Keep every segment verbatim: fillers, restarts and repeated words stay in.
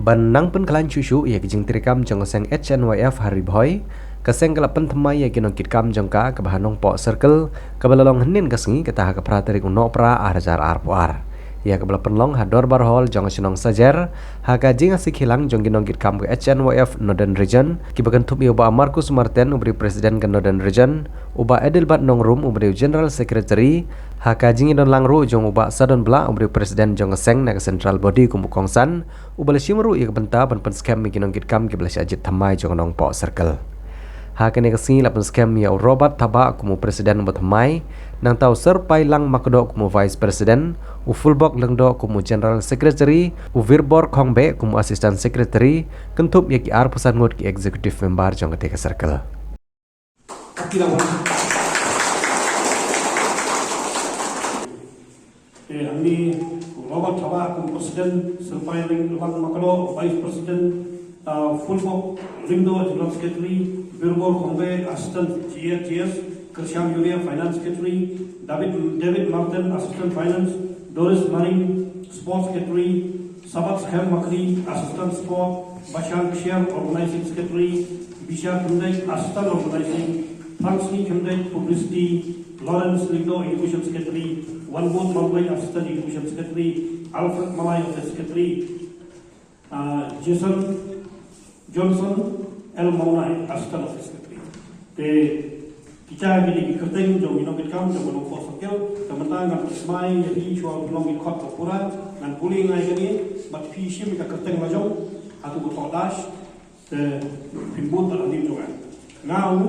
Ban nang pynkhlaiñ shuh shuh ïa ki jingtreikam jong ka seng H N Y F ha Ri Bhoi, ka seng ka la pynthymmai ïa ki nongkitkam jong ka kaba ha Nongpoh Circle, kaba la long hynnin ka sngi, kata ha ka phra tarik u Nohprah ar hajar arphew ar. Ïa kaba la pynlong ha Dorbar Hall jong ka shnong Sajer, ha ka jingïasikhilang jong ki nongkitkam ka H N Y F Northern Region, kiba kynthup ïa u Bah Marcus Marten, uba dei u President ka Northern Region, u Bah Adelbert Nongrum, uba dei u General Secretary, ha ka jingïadonlang ruh jong u Bah Sadon Blah, uba dei u President jong ka seng na ka Central Body kum u kongsan, uba la shim ruh ïa ka bynta ban pynskhem ïa ki nongkitkam kiba la shah jied thymmai jong ka Nongpoh Circle. Ha kane ka sngi la pynskhem ïa u Robert Thabah kum u President uba thymmai, nangta u Sir Pailang Makdoh kum u Vice President, u Fulbok Lyngdoh kum u General Secretary, u Virbor Khongbeh kum u Assistant Secretary, kynthup ïa ki arphew san ngut ki Executive Member jong katei ka Circle. Ka phi la wan. Eh, hangne, u Robert Thabah kum President, Sir Pailang Makdoh, Vice President, uh, Fulbok Lyngdoh, General Secretary, Virbor Khongbeh, Assistant G S, G S, Kyrsham Yuria, Finance Secretary, David, David Martin, Assistant Finance, Doris Maring, Sports Secretary, Sabat Skhem Makri, Assistant Sport, Bashar Kshiar, Organizing Secretary, Bishar Khymdeit, Assistant Organizing, Thangsni Khymdeit, Publicity, Lawrence Lyngdoh, Education Secretary, Wanbun Malwai, Assistant Education Secretary, Alfred Malai, Office Secretary, uh, Jason Johnson L Mawnai, Assistant Office Secretary. Te kita ki dei ki kyrteng jong ki nongkitkam jong ka Nongpoh Circle, te mynta ngan pynsmai ïa phi shuwa ban long ki dkhot ba pura, ngan pule ngai kane, bad phi shim ïa ka kyrteng la jong, hato ka thoh dash, te phin bud bad ha nim jong nga. Nga u,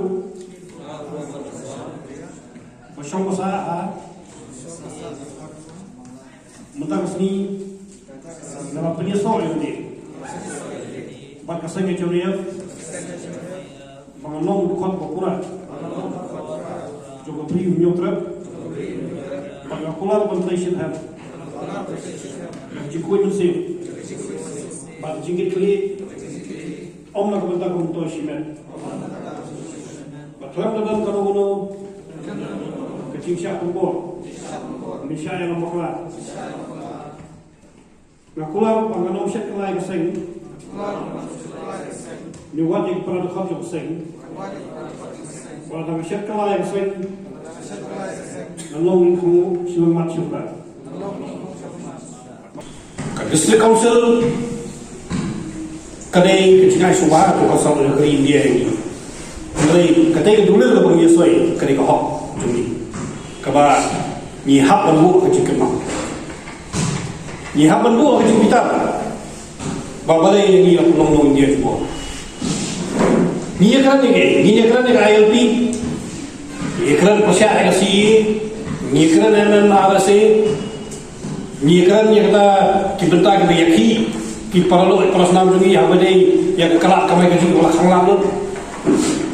ba shong ba sah ha, mynta ka sngi, nga la pynïasoh ïa u dei. Bad ka seng H N Y F, ba ngan long u dkhot ba pura jong ka Bri u Hynñiewtrep, bad nga kular ban trei shitrhem ïa ka jingkhuid mynsiem bad jingkitkhlieh, ym na ka bynta ka bynta shimet. Ba khlem da don kano kano ka jingshah pynbor, ne shah ïalam bakla. Nga kular ba ngan ym shet kylla ïa ka seng, ne wad ïa ki para dkhot jong ka seng. Ba lada nga shet kylla ïa ka seng, ngan long u khun shiliang mat shiliang phra. Ka District Council ka dei ka jingai shuwa ka Council ka ri India ïa ngi. Hynrei katei ka dullir kaba ngi ïasoi ka dei ka hok jong ngi, kaba ngi hap ban buh ka jingkyrmen. Ngi hap ban buh ka jingbitar ba balei ïa ngi la pynlong nongïalam jubor. Ngi ïakren ïa ka, ngi ïakren ïa ka I L P, ngi ïakren pyrshah ïa ka C A A, ngi ïakren ïa ka M M R S A, ngi ïakren ïa kata ki bynta kiba ïakhih ki paralok parasnam jong ngi, haba dei ïa ka khlad kamai kajih ba la khanglad lut.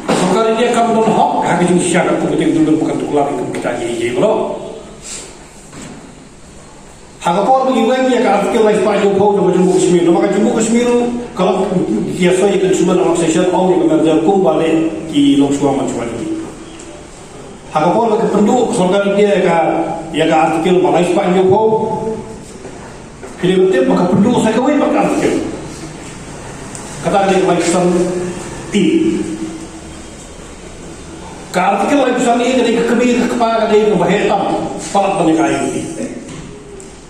Ka sorkar India kam don hok ha ka jingshisha katkum katei ka dullir ba kan tuklar ïa ka bynta jong ngi baroh. Ha ka por ba ngi weng ïa ka Article lai spah hynñiewphew jong ka Jammu Kashmir, namar ka Jammu Kashmir ka long ki ïasoi ïa ka Consumer Annexation, ong ïa ka merger kumba leh ki longshuwa manshuwa jong ngi. Ha ka por ba ki pynduh ka sorkar India ïa ka, ïa ka Article ba lai spah hynñiewphew, phi dei ban tip ba ka pynduh sa kawei pat ka Article. Kata ka dei ka laiphew san A. Ka Article laiphew san A ka dei ka kmie ka kpa ka dei kaba heh tam palat ban ïa ka I L P.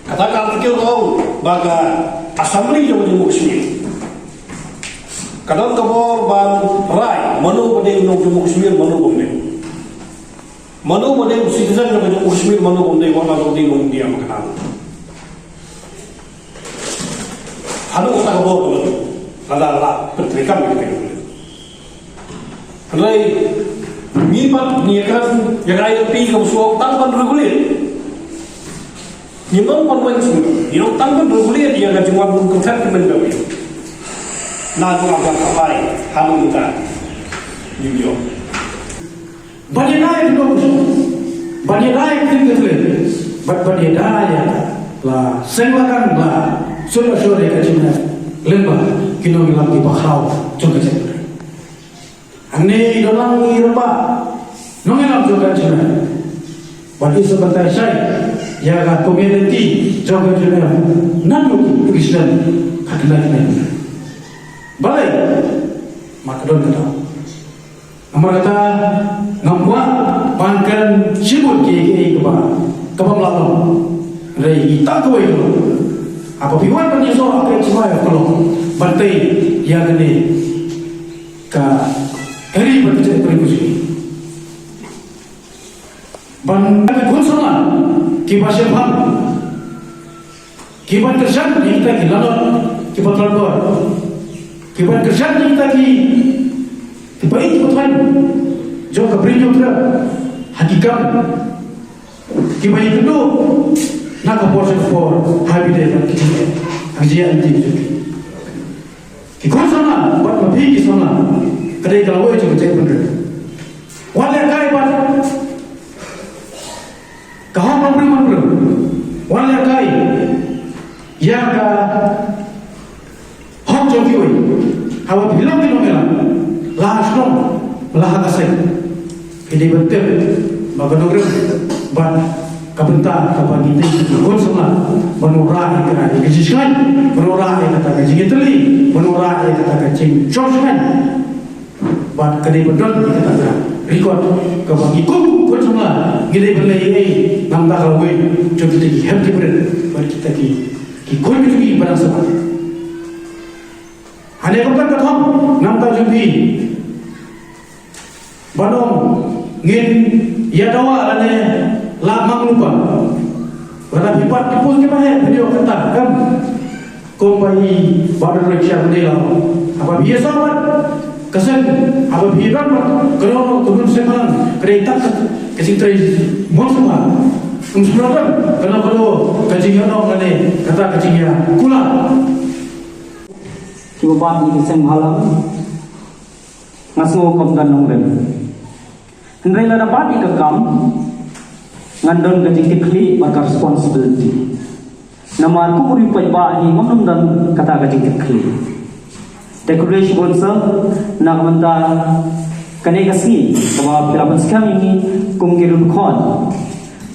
Kata ka Article ka ong ba ka Assembly jong ka Jammu Kashmir ka don ka bor ban rai mano ba dei u nong Jammu Kashmir, mano bym dei. Mano ba dei u citizen jong ka Jammu Kashmir, mano bym dei, wat la dei nong India ba kynnoh. Haduh kata ka bor ka don, lada la pyntreikam ïa ka. Hynrei ngi pat ngi ïakren ïa ka I L P kaba shu ong tang ban regulate. Ngim ong ban weng shuh, ngi ong tang ban regulate ïa ka jingwan bun kynthep kynmen ka ïing. Na ka bynta ka bai, haduh mynta ngim ïoh. Ban ïada ïa ki nongshun, ban ïada ïa ki ktien ka Khmer, bad ban ïada ïa la seng la kan la suk la suk ïa ka jingmut lyngba ki nongïalam kiba khraw jong ka jaitbynriew. Hangne i don lang i rangbah nongïalam jong ka jaitbynriew, bad i sa ban tai shai ïa ka community jong ka jaitbynriew, naduh ki president ha kane ka jaitbynriew. Balei? Mar ka don ka daw. Namar kata ngam kwah ban kren shibun ki, ki, kaba, kaba mlong. Hynrei ita kawei ka long, haba phi wan ban ïasoh ha ka jingmai ka long ban tei ïa kane ka ri bad ka jaitbynriew. Ban ki khun samla kiba shemphang, kiban kyrshan ïa kita ki lanot kiba tlot bor, kiban kyrshan ïa kita ki, kiba ïeit kiba thaiñ jong ka Bri Hynñiewtrep ha ki kam kiba ïakynduh na ka por sha ka por ha ki dei bad ki dei ha ki jingïaid lynti jong ki. Ki khun samla bad ma phi ki samla, ka dei ka lawei jong ka jaitbynriew. Wan lehkai bad ka hok long briew man briew. Wan lehkai ïa ka hok jong kiwei. Haba phi long ki nongïalam, la ha shnong, la ha ka seng, phi dei ban tip ba ka nongrim bad ka bynta kaba ngi tei ki khun samla, ban wanrah ïa kata ka jingshngaiñ, ban wanrah ïa kata ka jingïatylli, ban wanrah ïa kata ka jingshongshngaiñ. Bad ka dei ban don ïa kata ka record kaba ngi kum ki khun samla ngi dei ban leh ei ei namar ka lawei jong kita ki hep ki barit bad kita ki, ki khun ki jong ngi ba dang samla. Hane kumta ka thong namar ka jong phi. Ban ong ngin ïa dawa lane la mang lypa. Lada phi pat phi pun kiba heh phi ïoh kata kam. Kumba i Bah Dr. Richard Mendela. Haba phi ïasoh bad ka seng, haba phi don bad ka dong ka dun seng malang, ka dei tang ka jingtrei mon sngewbha. Ym sngewbha ka dong ka dong ka jingïalang lane kata ka jingïakular. Kiba bat ïa ka seng bhalang. Nga sngew kum ka nongrim. Hynrei lada bat ïa ka kam, ngan don ka jingkitkhlieh bad ka responsibility. Namar kum u riew paidbah hi ngam nym don kata ka jingkitkhlieh. Te khublei shibun sir na ka bynta kane ka sngi kaba phi la pynskhem ïa ngi kum ki riewdkhot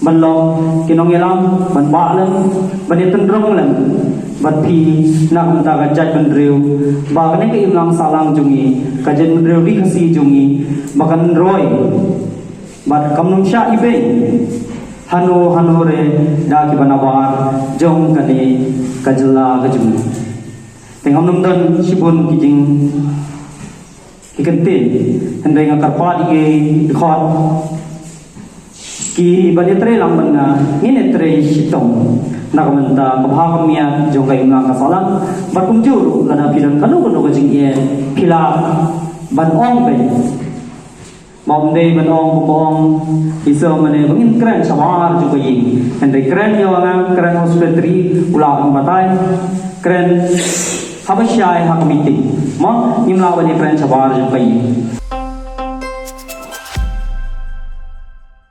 ban long ki nongïalam, ban bah lem, ban ïatynrong lem bad phi na ka bynta ka jaitbynriew, ba kane ka imlang sahlang jong ngi, ka jaitbynriew Ri Khasi jong ngi ba kan roi bad kam nym shah ibeiñ hano hano re da kiba nabar jong kane ka jylla ka jong ngi. Te ngam nym don shibun ki jing ki kyntien, hynrei nga kyrpad ïa ki dkhot kiba ïatrei lang bad nga, ngin ïatrei shitom na ka bynta ka bha ka miat jong ka imlang ka sahlang. Bad kumjuh ruh lada phi don kano kano ka jingeh phi lah ban ong beit. Ba ym dei ban ong kumba ong i sir mane ba ngin kren shabar jong ka ïing. Hynrei kren ïa nga, kren ha u secretary u lah ban batai. Kren haba shai ha ka meeting. Mo, ngim lah ban ïa kren shabar jong ka ïing.